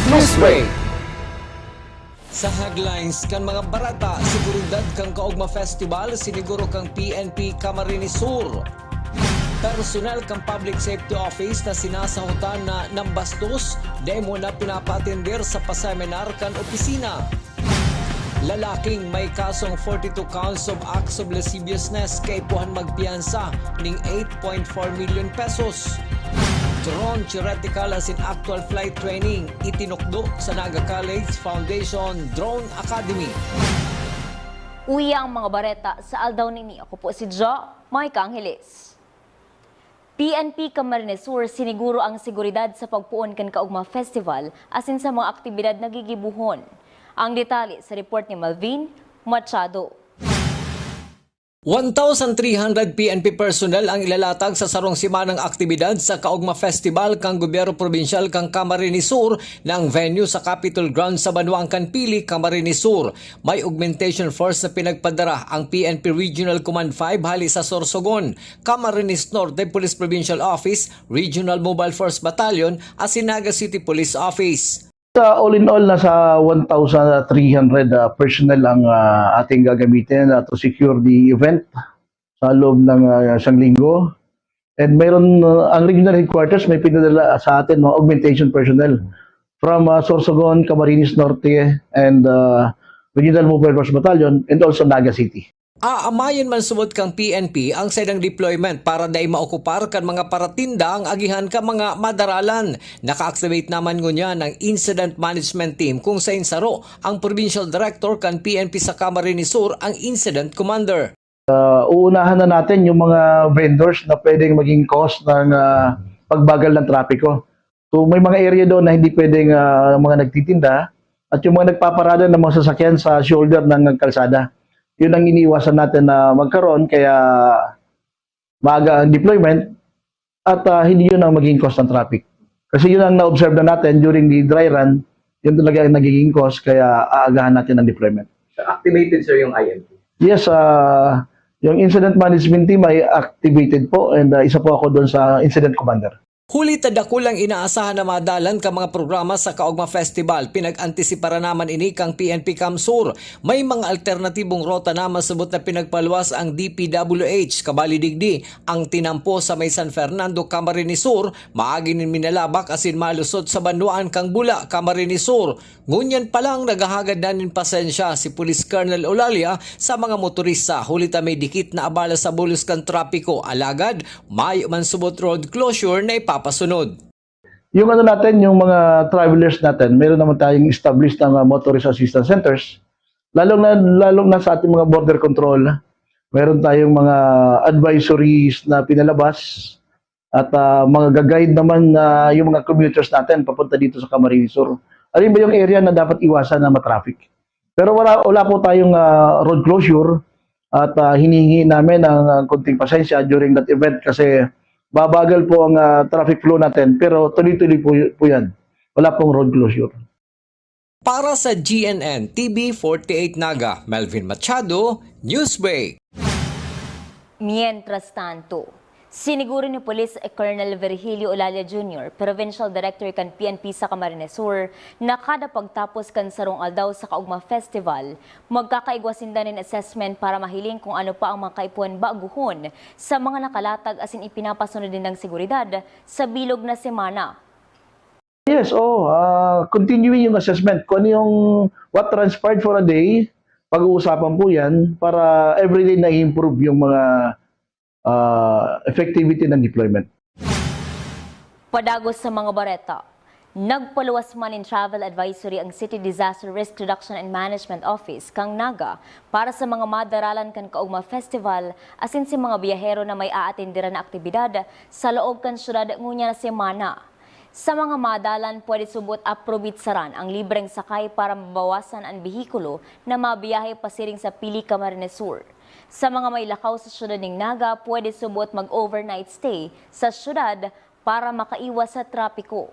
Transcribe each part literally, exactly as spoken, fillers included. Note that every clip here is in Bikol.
Newsbreak. Sa headlines kan mga bareta, seguridad kan Kaugma Festival, siniguro kan P N P Camarines Sur. Personal kan Public Safety Office na sinasahutan na nambastos, dai mo na pinapaatender sa paseminar kan opisina. Lalaking may kasong forty-two counts of acts of lasciviousness kaipuhan magpiyansa ning eight point four million pesos. Drone theoretical asin actual flight training itinukdo sa Naga College Foundation Drone Academy. Uya ang mga bareta sa aldaw nini. Ako po si Jo Micah Angeles. P N P Camarines Sur siniguro ang seguridad sa pagpoon kan Kaugma Festival asin sa mga aktibidad na gigibohon. Ang detalye sa report ni Malvin Machado. One thousand three hundred P N P personnel ang ilalatag sa sarong semanang aktibidad sa Kaugma Festival kan Gobyerno Probinsyal kan Camarines Sur, na ang venue sa Capitol Grounds sa banwaan kan Pili, Camarines Sur. May augmentation force na pinagpadara ang P N P Regional Command five hali sa Sorsogon, Camarines Norte Police Provincial Office, Regional Mobile Force Battalion, asin Naga City Police Office. Sa all in all, nasa one thousand three hundred, ah, personnel ang, ah, ating gagamitin, ah, to secure the event sa loob ng, ah, isang linggo. And mayroon, ah, ang regional headquarters may pinadala sa atin mga augmentation personnel from, ah, Sorsogon, Camarines Norte, and, ah, Regional Mobile Force Battalion, and also Naga City. Aamayon man subot kan P N P ang saindang deployment para dai maokupar kan mga paratinda ang agihan kan mga madaralan. Naka-activate naman ngunyan ang Incident Management Team, kung sain saro ang Provincial Director kan P N P sa Camarines Sur, ang Incident Commander. Ah, uunahan na natin yung mga vendors na pwedeng maging cause ng, ah, pagbagal ng trapiko. So, may mga area doon na hindi pwedeng, ah, mga nagtitinda at yung mga nagpaparada ng mga sasakyan sa shoulder ng kalsada. Yun ang iniiwasan natin na magkaroon, kaya maaga ang deployment at, ah, hindi yun ang magiging cause ng traffic. Kasi yun ang na-observe na natin during the dry run, yun talaga ang nagiging cause, kaya aagahan natin ang deployment. So, activated, sir, yung I M P? Yes, ah, yung incident management team ay activated po, and, ah, isa po ako doon sa incident commander. Huli ta dakul ang inaasahan na madalan kan mga programa sa Kaugma Festival, pinag-antisipara naman ini kan P N P CamSur. May mga alternatibong rota na masabot na pinagpaluwas ang D P W H, kabali digdi ang tinampo sa may San Fernando, Camarines Sur, maagi nin Minalabac asin malusot sa banwaan kan Bula, Camarines Sur. Ngunyan pa lang naghahagad na nin pasensya si Police Colonel Olalia sa mga motorista, huli ta may dikit na abala sa bulos kan trapiko, alagad mayo man subot road closure na ipapasunod. Yung ano natin, yung mga travelers natin, meron naman tayong established na mga motorist assistance centers. Lalong na, lalong na sa ating mga border control, meron tayong mga advisories na pinalabas at, ah, mga ga-guide naman na yung mga commuters natin papunta dito sa Camarines Sur. Alin ba yung area na dapat iwasan na matraffic? Pero wala, wala po tayong, ah, road closure at, ah, hinihingi namin ang, ah, konting pasensya during that event kasi babagal po ang, ah, traffic flow natin, pero tuloy-tuloy po, y- po yan. Wala pong road closure. Para sa G N N T V forty-eight Naga, Melvin Machado, Newsbreak. Mientras tanto, siniguro ni Police Colonel Virgilio Olalia Junior, Provincial Director kan P N P sa Camarines Sur, na kada pagtapos kan sarong aldaw sa Kaugma Festival, magkakaigwa sinda nin assessment para mahiling kung ano pa ang mga kaipuhan baguhon sa mga nakalatag asin ipinapasunod nindang seguridad sa bilog na semana. Yes, oo. Ah, continuing yung assessment. Kung ano yung what transpired for a day, pag-uusapan po yan para everyday na i-improve yung mga, ah, effectivity ng deployment. Padagos sa mga bareta, nagpaluwas man nin travel advisory ang City Disaster Risk Reduction and Management Office kan Naga para sa mga madaralan kan Kaugma Festival asin sa mga biyahero na may aatenderan na aktibidad sa laog kan syudad ngunyan na semana. Sa mga madalan, pwede subot aprobitsaran ang libreng sakay para mabawasan an behikulo na mabiyahe pasiring sa Pili, Camarines Sur. Sa mga may lakaw sa syudad nin Naga, pwede subot mag-overnight stay sa syudad para makaiwas sa trapiko.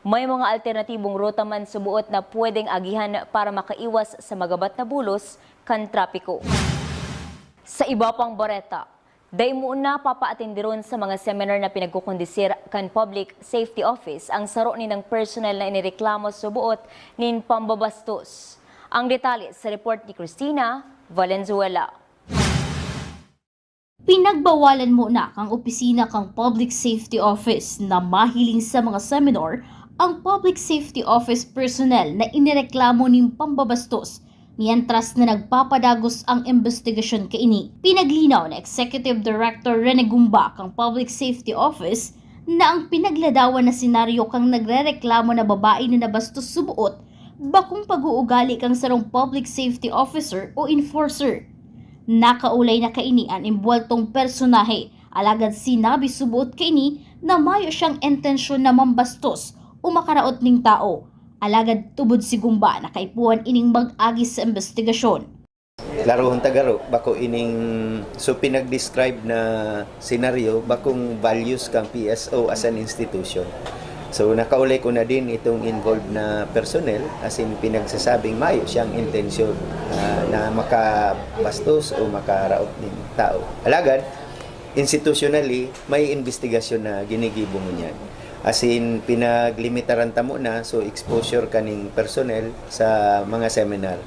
May mga alternatibong ruta man suboot na pwedeng agihan para makaiwas sa magabat na bulos kan trapiko. Sa iba pang bareta, Dai mo na papaatenderon sa mga seminar na pinagkukondisir kan Public Safety Office ang saro nindang personnel na inireklamo suboot nin pambabastos. Ang detalye sa report ni Christina Valenzuela. Pinagbawalan mo na kang opisina kang Public Safety Office na mahiling sa mga seminar ang Public Safety Office personnel na inireklamo nin pambabastos, mientras na nagpapadagos ang imbestigasyon kaini. Pinaglinaw ni Executive Director Rene Gumba kang Public Safety Office na ang pinagladawan na senaryo kang nagrereklamo na babae na nabastos suboot bakong pag-uugali kang sarong public safety officer o enforcer. Nakaulay na kaini an imbuweltong personahe, alagad sinabi suboot kaini na mayo siyang intensyon na mambastos o makaraot ning tao. Alagad tubod si Gumba na kaipuhan ining mag-agi sa imbestigasyon. Klarohon ta garo, bako ining, so, pinag-describe na senaryo, bakong values kang P S O as an institution. So, nakaulay ko na din itong involved na personnel, as in, pinagsasabing mayo siyang intensyon, ah, na makabastos o makaraot nin tao. Alagad, institutionally, may investigasyon na ginigibo ngunyan. As in, pinaglimitaran ta muna, so, exposure kaning personnel sa mga seminar.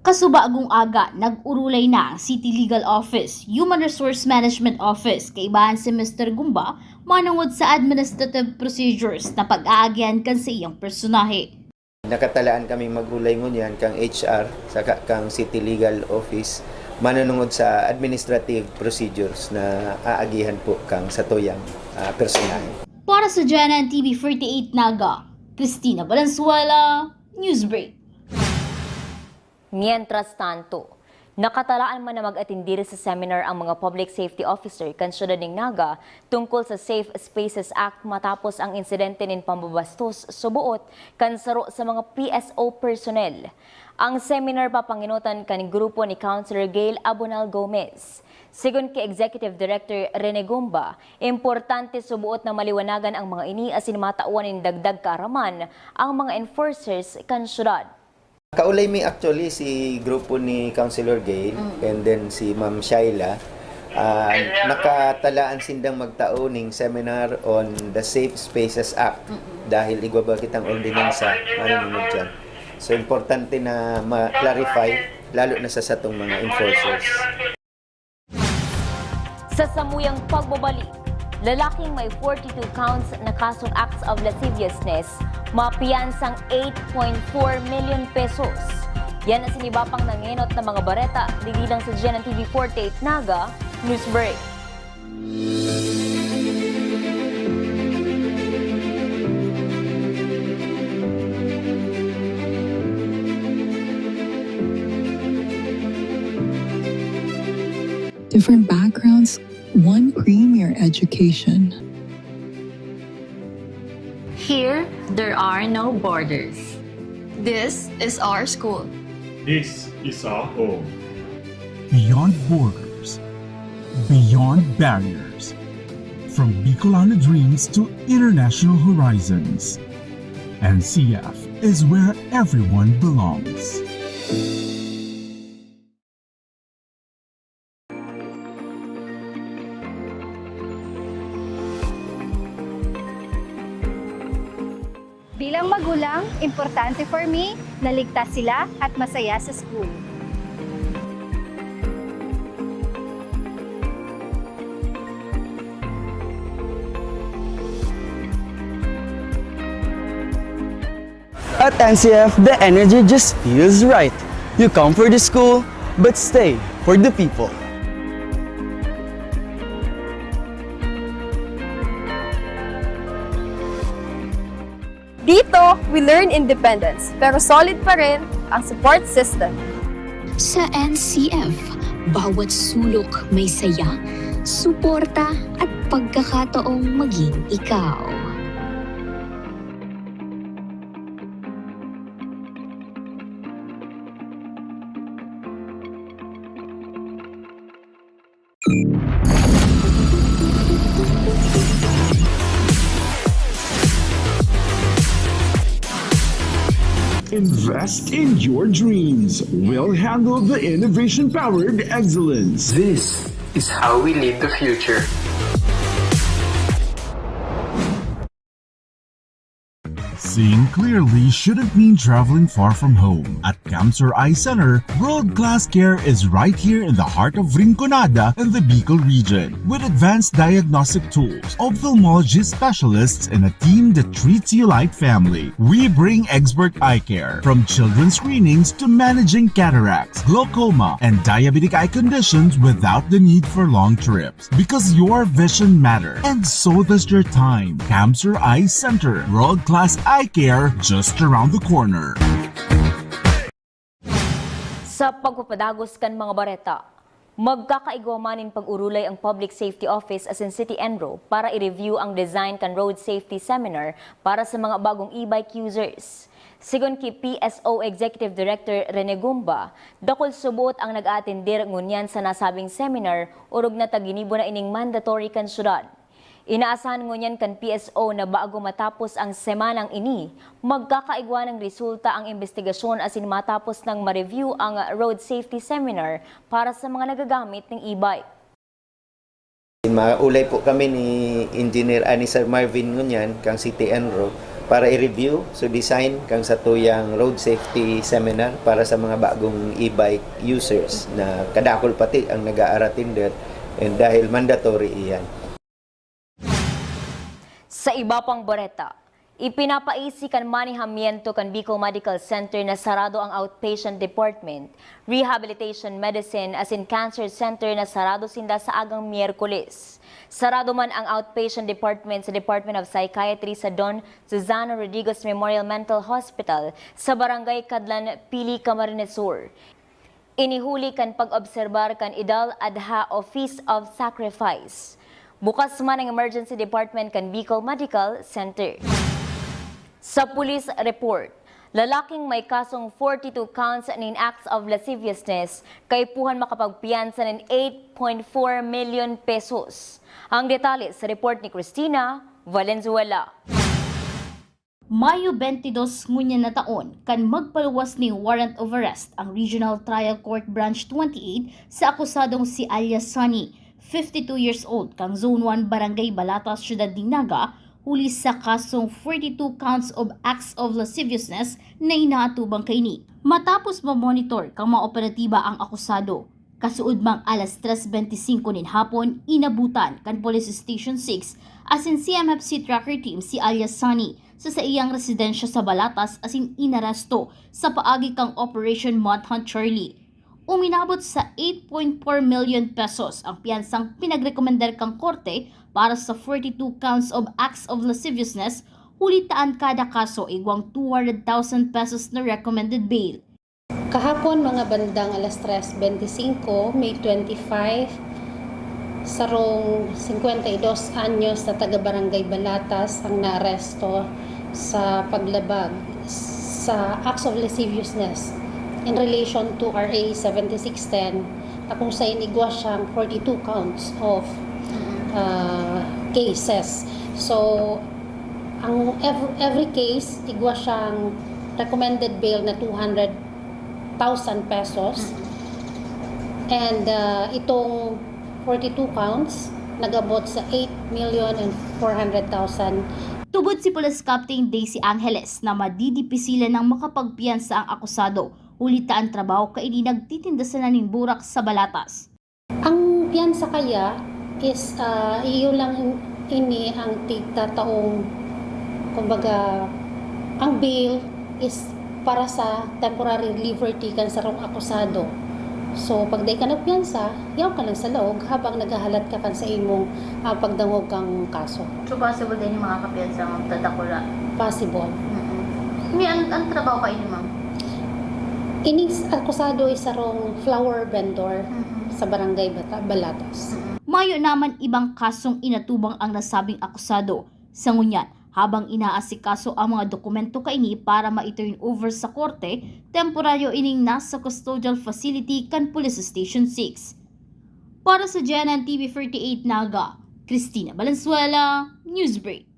Kasubagong aga, nag-urulay na ang City Legal Office, Human Resource Management Office, kaibahan si Mister Gumba manungod sa administrative procedures na pag-aagihan kan saiyang personahe. Nakatalaan kaming mag-ulay ngunyan kang H R saka kang City Legal Office manunungod sa administrative procedures na aagihan po kang satuyang, ah, personahe. Para sa G N N T V forty-eight Naga, Christina Valenzuela, Newsbreak. Mientras tanto, nakatalaan man na mag-atendir sa seminar ang mga public safety officer kan siyudad nin Naga tungkol sa Safe Spaces Act matapos ang insidente nin pambabastos suboot kan saro sa mga P S O personnel. Ang seminar papangenotan kan grupo ni Councilor Gail Abonal Gomez. Sigon ki Executive Director Rene Gumba, importante suboot na maliwanagan ang mga ini asin matawan nin dagdag kaaraman ang mga enforcers kan siyudad. Kaulay mi actually si grupo ni Councilor Gail and then si Ma'am Shaila. Ah, nakatalaan sindang magtao ning seminar on the Safe Spaces Act dahil igwa ba kitang ordinansa manunungod dyan. So, importante na ma-clarify, lalo na sa satong mga enforcers. Sa samuyang pagbabalik, lalaking may forty-two counts na kasong acts of lasciviousness, mapiyansang eight point four million pesos. Yan ang siniba pang nangenot na mga bareta, digdi lang sa G N N T V forty-eight Naga News Break. Different backgrounds, one premier education. Here, there are no borders. This is our school. This is our home. Beyond borders, beyond barriers, from Bicolano dreams to international horizons, N C F is where everyone belongs. Bilang magulang, importante for me na ligtas sila at masaya sa school. At N C F, the energy just feels right. You come for the school, but stay for the people. Dito, we learn independence, pero solid pa rin ang support system. Sa N C F, bawat sulok may saya, suporta at pagkakataong maging ikaw. Invest in your dreams. We'll handle the innovation-powered excellence. This is how we lead the future. Seeing clearly shouldn't mean traveling far from home. At Camsur Eye Center, world-class care is right here in the heart of Rinconada and the Bicol region. With advanced diagnostic tools, ophthalmology specialists, and a team that treats you like family, we bring expert eye care. From children's screenings to managing cataracts, glaucoma, and diabetic eye conditions without the need for long trips. Because your vision matters, and so does your time. Camsur Eye Center, world-class eye care just around the corner. Sa pagpapadagos kan mga bareta, magkakaigwa man nin pag-urulay ang Public Safety Office asin City ENRO para i-review ang design kan Road Safety Seminar para sa mga bagong e-bike users. Sigon ki P S O Executive Director Rene Gumba, dakul subot ang nag-aatender ngunyan sa nasabing seminar, orog na ta ginibo na ining mandatory kan syudad. Inaasahan ngunyan kan P S O na bago matapos ang semanang ini, magkakaigwa nin resulta ang imbestigasyon asin matapos nang ma-review ang Road Safety Seminar para sa mga nagagamit nin e-bike. Maulay po kami ni Engineer ani Sir Marvin ngunyan kang City ENRO para i-review so design kang satuyang road safety seminar para sa mga bagong e-bike users na kadakul pati ang nag-aaratinder, and dahil mandatory iyan. Sa iba pang bareta, ipinapaisi kan manehamiento kan Bicol Medical Center na sarado ang outpatient department, rehabilitation medicine asin cancer center na sarado sinda sa agang Miyerkules. Sarado man ang outpatient department sa Department of Psychiatry sa Don Susano Rodriguez Memorial Mental Hospital sa Barangay Cadlan, Pili, Camarines Sur. Ini huli kan pag-obserbar kan Eid al-Adha o Feast of Sacrifice. Bukas man ang emergency department kan Bicol Medical Center. Sa police report, lalaking may kasong forty-two counts nin acts of lasciviousness kaipuhan makapagpiyansa nin eight point four million pesos. Ang detalye sa report ni Christina Valenzuela. Mayo twenty-two ngunyan na taon kan magpaluwas nin warrant of arrest ang Regional Trial Court Branch twenty-eight sa akusadong si alias Sonny, fifty-two years old, kan Zone one, Barangay Balatas, Syudad nin Naga, huli sa kasong forty-two counts of acts of lasciviousness na inaatubang kaini. Matapos mamonitor kan mga operatiba ang akusado, kasuodmang alas tres benti singko nin hapon, inabutan kan Police Station six asin C M F C tracker team si alias Sonny sa saiyang residensya sa Balatas asin inaresto sa paagi kan Operation Manhunt Charlie. Uminabot sa eight point four million pesos ang piyansang pinagrekomendar kan korte para sa forty-two counts of acts of lasciviousness, huli ta an kada kaso igwang two hundred thousand pesos na recommended bail. Kahapon, mga bandang alas tres benti singko, May twenty-five, sarong singkwenta y dos anyos na taga Barangay Balatas ang naaresto sa paglabag sa acts of lasciviousness in relation to R A seventy-six ten, na kung sain igwa siyang forty-two counts of, ah, cases. So, ang ev-, every case, igwa siyang recommended bail na two hundred thousand pesos. And, ah, itong forty-two counts, nag-abot sa eight million and four hundred thousand. Tubod si Police Captain Daisy Angeles na madidipisilan nang makapagpiyansa ang akusado, huli ta an trabaho kaini nagtitinda sana nin burak sa Balatas. Ang piyansa kaya is, ah, iyo lang ini ang tigtataong, kumbaga, ang bail is para sa temporary liberty kan sarong akusado. So, pag dai ka nagpiyansa, yaon ka lang sa laog habang naghahalat ka kan sa imong, ah, pagdangog kang kaso. So, possible din yung mga kapiyansa magdadakula? Possible. Mm-mm. May an-, ang trabaho kayo, ma'am? Ining s-, akusado is sarong flower vendor Mm-mm. sa Barangay Bata-, Balatas. Mm-mm. Mayo naman ibang kasong inatubang ang nasabing akusado. Sa ngunyan, habang inaasikaso ang mga dokumento kaini para ma-turn over sa korte, temporaryo ining nasa custodial facility kan Police Station six. Para sa G N N T V forty-eight Naga, Christina Valenzuela, Newsbreak.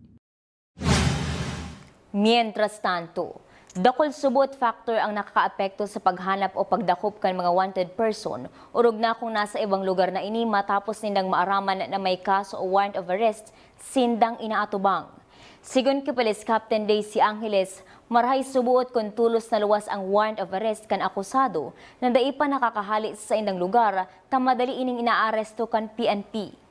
Mientras tanto, Dakul subot factor ang nakakaapekto sa paghanap o pagdakop kan mga wanted person, orog na kung nasa ibang lugar na ini matapos nindang maaraman na may kaso o warrant of arrest sindang inaatubang. Sigon ki Police Captain Daisy Angeles, marahay subuot kun tolos na luwas ang warrant of arrest kan akusado na dai pa nakakahali sa saindang lugar ta madali ining inaaresto kan P N P.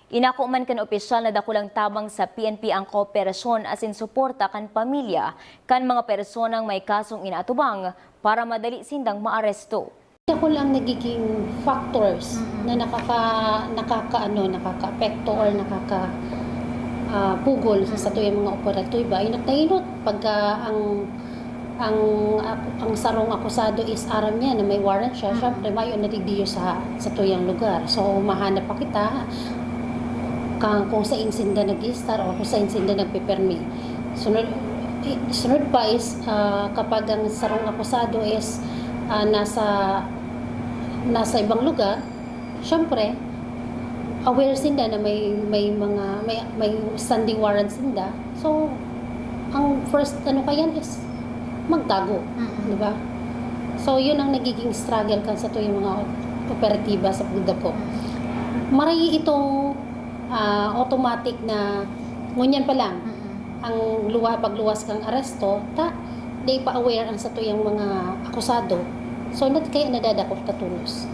Inako man kan opisyal na dakulang tabang sa P N P ang kooperasyon asin suporta kan pamilya kan mga personang may kasong inaatubang para madali sindang maaresto. Dakul ang nagiging factors Mm-mm. na nakaka-, nakakaano, nakakaapekto or nakaka-, ah, pugol sa Mm-mm. satuyang mga operatiba. Inot na inot, pagka ang, ang, ang sarong akusado is aram niya na may warrant siya, Mm-mm. syempre, mayo na digdiyo sa, satuyang lugar. So, mahanap pa kita kang, kung sain sinda nag-i-start o kung sain sinda nagpipirmi. Sunod, i-, sunod pa is, ah, kapag ang sarong akusado is, ah, nasa, nasa ibang lugar, syempre, aware sinda na may, may mga, may, may standing warrant sinda. So, ang first, ano kayan is magtago, Mm-mm. di ba? So, yun ang nagiging struggle kan satuyang mga operatiba sa pagdakop. Maray itong, ah, automatic na ngunyan pa lang Mm-mm. ang luwa-, pagluwas kang aresto, ta, di pa aware ang satuyang mga akusado. So, nat-, kaya nadadakop ta tolos.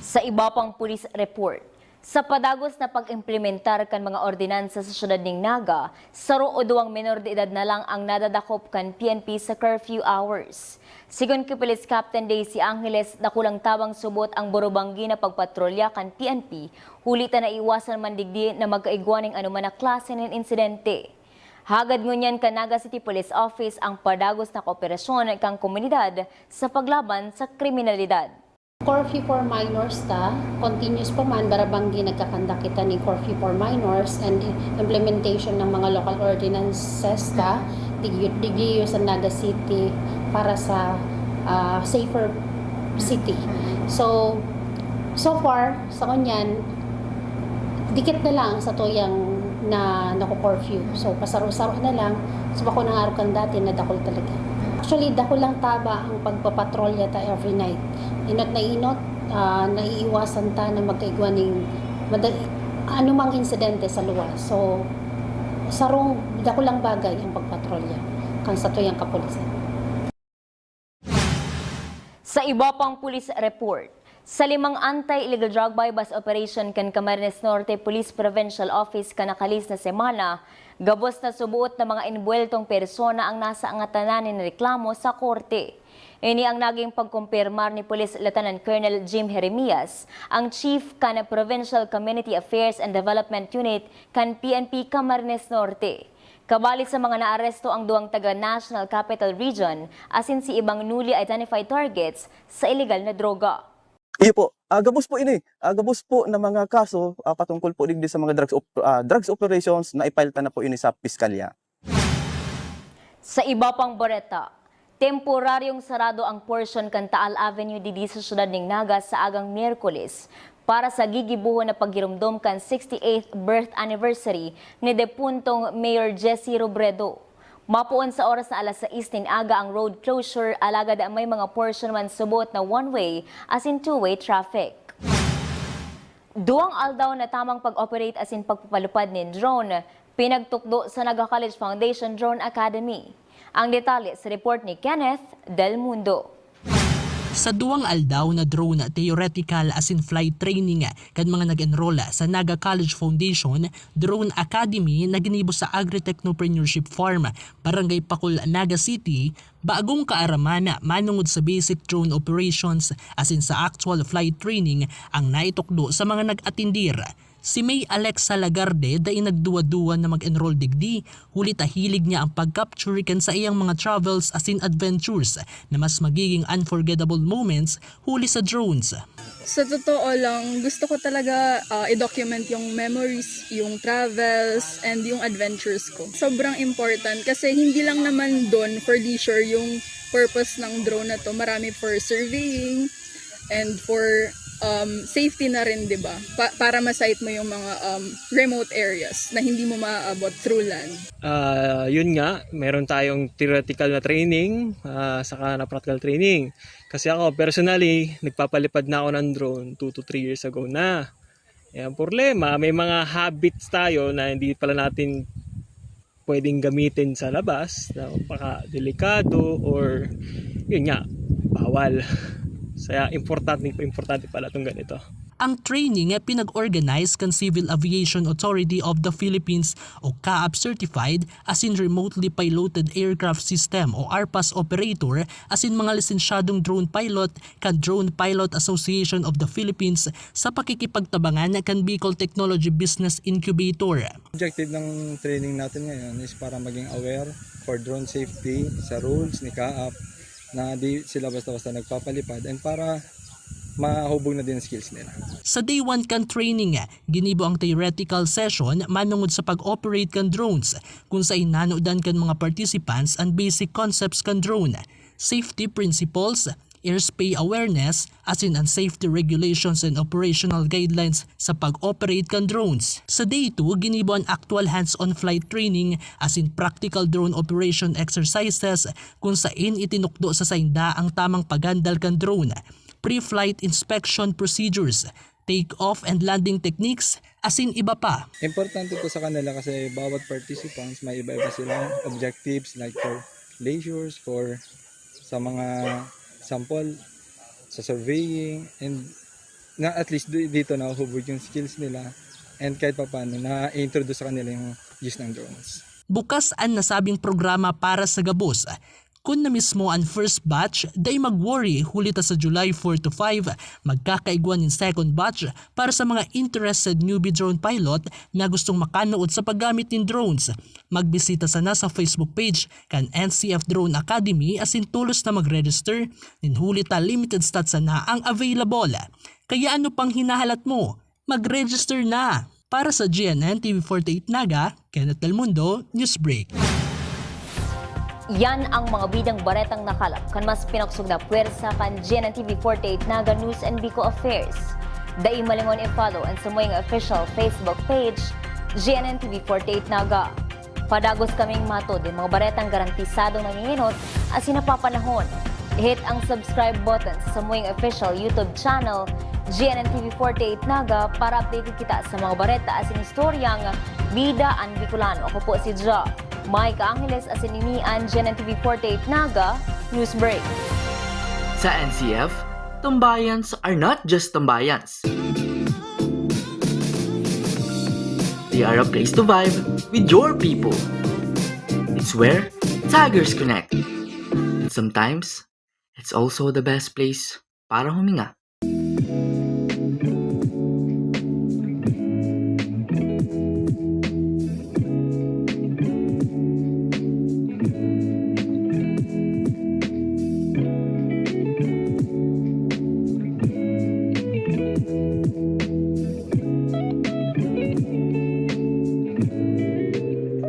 Sa iba pang pulis report, sa padagos na pag-implementar kan mga ordinansa sa siyudad nin Naga, saro o duwang menor de edad na lang ang nadadakop kan P N P sa curfew hours. Sigon ki Police Captain Daisy Angeles, dakulang tabang subot ang burubanggi na pagpatrolya kan P N P, huli ta naiiwasan man digdi na magkaigwa nin anoman na klase nin insidente. Hagad ngunyan kan Naga City Police Office ang padagos na kooperasyon kan komunidad sa paglaban sa kriminalidad. Curfew for minors ta, continuous pa man, barabanggi nagkakandak kita ning curfew for minors and implementation ng mga local ordinances ta, digyo-, digyo sa Naga City para sa, ah, safer city. So, so far, sa ngunyan, dikit na lang sa tuyang na nako-curfew. So, pasaro-saro na lang. So, bako na nga kan dati na dakul talaga. Actually, dakulang taba ang pagpapatrolya ta every night. Inot na inot, ah, naiiwasan ta na magkaigwa ning mada-, anumang insidente sa luwas. So, sarong dakulang bagay ang pagpatrolya kan satuyang kapulisan. Sa iba pang pulis report, sa limang anti-illegal drug buy-bust operation kan Camarines Norte Police Provincial Office kan nakalis na semana, gabos na subuot na mga enbuweltong persona ang nasangatanan nin reklamo sa korte. Ini ang naging pagkumpirmar ni Police Lieutenant Colonel Jim Jeremias, ang Chief kan Provincial Community Affairs and Development Unit kan P N P Camarines Norte. Kabali sa mga naaresto ang duwang taga National Capital Region asin si ibang newly identified targets sa iligal na droga. Iyo po, ah, gabos po ini. Ah, gabos po na mga kaso, ah, patungkol po digdi sa mga drugs op-, ah, drugs operations na i-file ta na po ini sa piskalya. Sa iba pang bareta, temporaryong sarado ang porsyon kan Taal Avenue digdi sa siyudad nin Naga sa agang Miyerkules para sa gigibohon na paghiromdom kan sixty-eighth birth anniversary ni depuntong Mayor Jesse Robredo. Mapoon sa oras na alas sais nin aga ang road closure, alagad may mga porsyon man suboot na one-way asin two-way traffic. Duwang aldaw na tamang pag-operate asin pagpapalupad nin drone, pinagtukdo sa Naga College Foundation Drone Academy. Ang detalye sa report ni Kenneth Del Mundo. Sa duwang aldaw na drone theoretical asin flight training kan mga nag-enroll sa Naga College Foundation Drone Academy na ginibo sa Agri-Technopreneurship Farm, Barangay Pacol, Naga City, bagong kaaraman manongod sa basic drone operations asin sa actual flight training ang naitukdo sa mga nag-atendir. Si May Alexa Lagarde dai nagduwa-duwa na mag-enroll digdi, huli ta hilig niya ang pag-capture kan saiyang mga travels asin adventures na mas magiging unforgettable moments huli sa drones. Sa totoo lang, gusto ko talaga, ah, i-document yung memories, yung travels, and yung adventures ko. Sobrang important kasi hindi lang naman dun for leisure yung purpose ng drone na to. Marami for surveying and for um, safety na rin, di ba? Pa- para ma-sight mo yung mga um, remote areas na hindi mo maaabot through land. Ah, yun nga, meron tayong theoretical na training, ah, saka na practical training. Kasi ako, personally, nagpapalipad na ako ng drone two to three years ago na. Eh, ang problema, may mga habits tayo na hindi pala natin pwedeng gamitin sa labas na baka delikado or yun nga, bawal. Kaya importante, importante pala itong ganito. Ang training ay pinag-organize kan Civil Aviation Authority of the Philippines o CAAP certified asin remotely piloted aircraft system o ARPAS operator asin mga lisensyadong drone pilot kan Drone Pilot Association of the Philippines sa pakikipagtabangan kan Bicol Technology Business Incubator. Objective ng training natin ngayon is para maging aware for drone safety sa rules ni CAAP na di sila basta-basta nagpapalipad and para mahubog na din ang skills nila. Sa day one kan training, ginibo ang theoretical session manungod sa pag-operate kan drones, kung sain nanodan kan mga participants ang basic concepts kan drone, safety principles, airspace awareness, asin ang safety regulations and operational guidelines sa pag-operate kan drones. Sa day two, ginibo an actual hands-on flight training asin practical drone operation exercises kung sain itinukdo sa sainda ang tamang paghandle kan drone, pre-flight inspection procedures, take-off and landing techniques, asin iba pa. Importante po sa kanila kasi bawat participants may iba-iba silang objectives like for leisures, for sa mga sample, sa surveying, and na at least di- dito nahuhubog yung skills nila and kahit papaano na-introduce sa kanila yung use ng drones. Bukas an nasabing programa para sa gabos. Kun na mismo an first batch, dai mag-worry huli ta sa July four to five, magkakaigwa nin second batch para sa mga interested newbie drone pilot na gustong makanuot sa paggamit nin drones. Magbisita sana sa Facebook page kan N C F Drone Academy asin tolos na mag-register, nin huli ta limited slots sana ang available. Kaya ano pang hinahalat mo? Mag-register na! Para sa G N N T V forty-eight Naga, Kenneth Del Mundo, Newsbreak. Yan ang mga bidang baretang nakalap kan mas pinakusog na pwersa kan G N N T V forty-eight Naga News and Bicol Affairs. Dai malingon i-follow an samuyang official Facebook page, G N N T V forty-eight Naga. Padagos kaming matod nin mga baretang garantisadong nangingenot asin napapanahon. I-hit ang subscribe button sa samuyang official YouTube channel, G N N T V forty-eight Naga, para updated kita sa mga bareta asin istoryang bida an Bicolano. Ako po si Ja Micah Angeles asin ini an G N N T V forty-eight Naga News Break. Sa N C F, tambayans are not just tambayans. They are a place to vibe with your people. It's where Tigers connect. And sometimes, it's also the best place para huminga.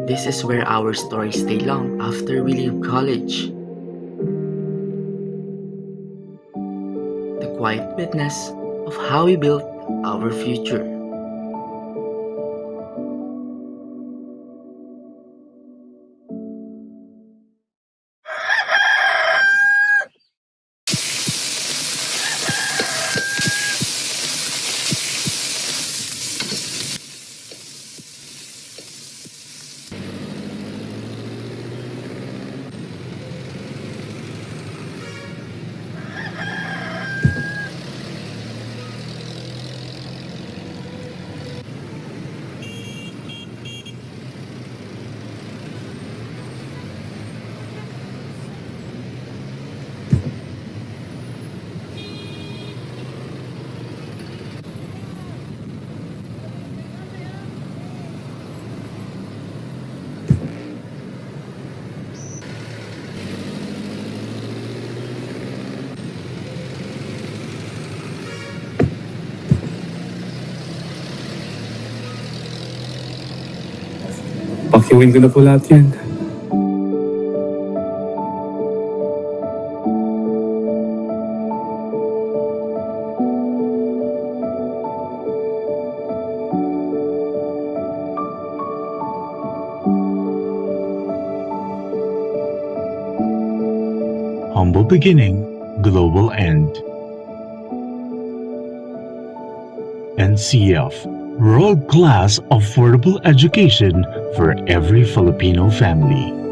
This is where our stories stay long after we leave college. The quiet witness of how we built our future. Pakiuwin ko na po lahat yan. Humble beginning, global end. N C F, world-class affordable education for every Filipino family.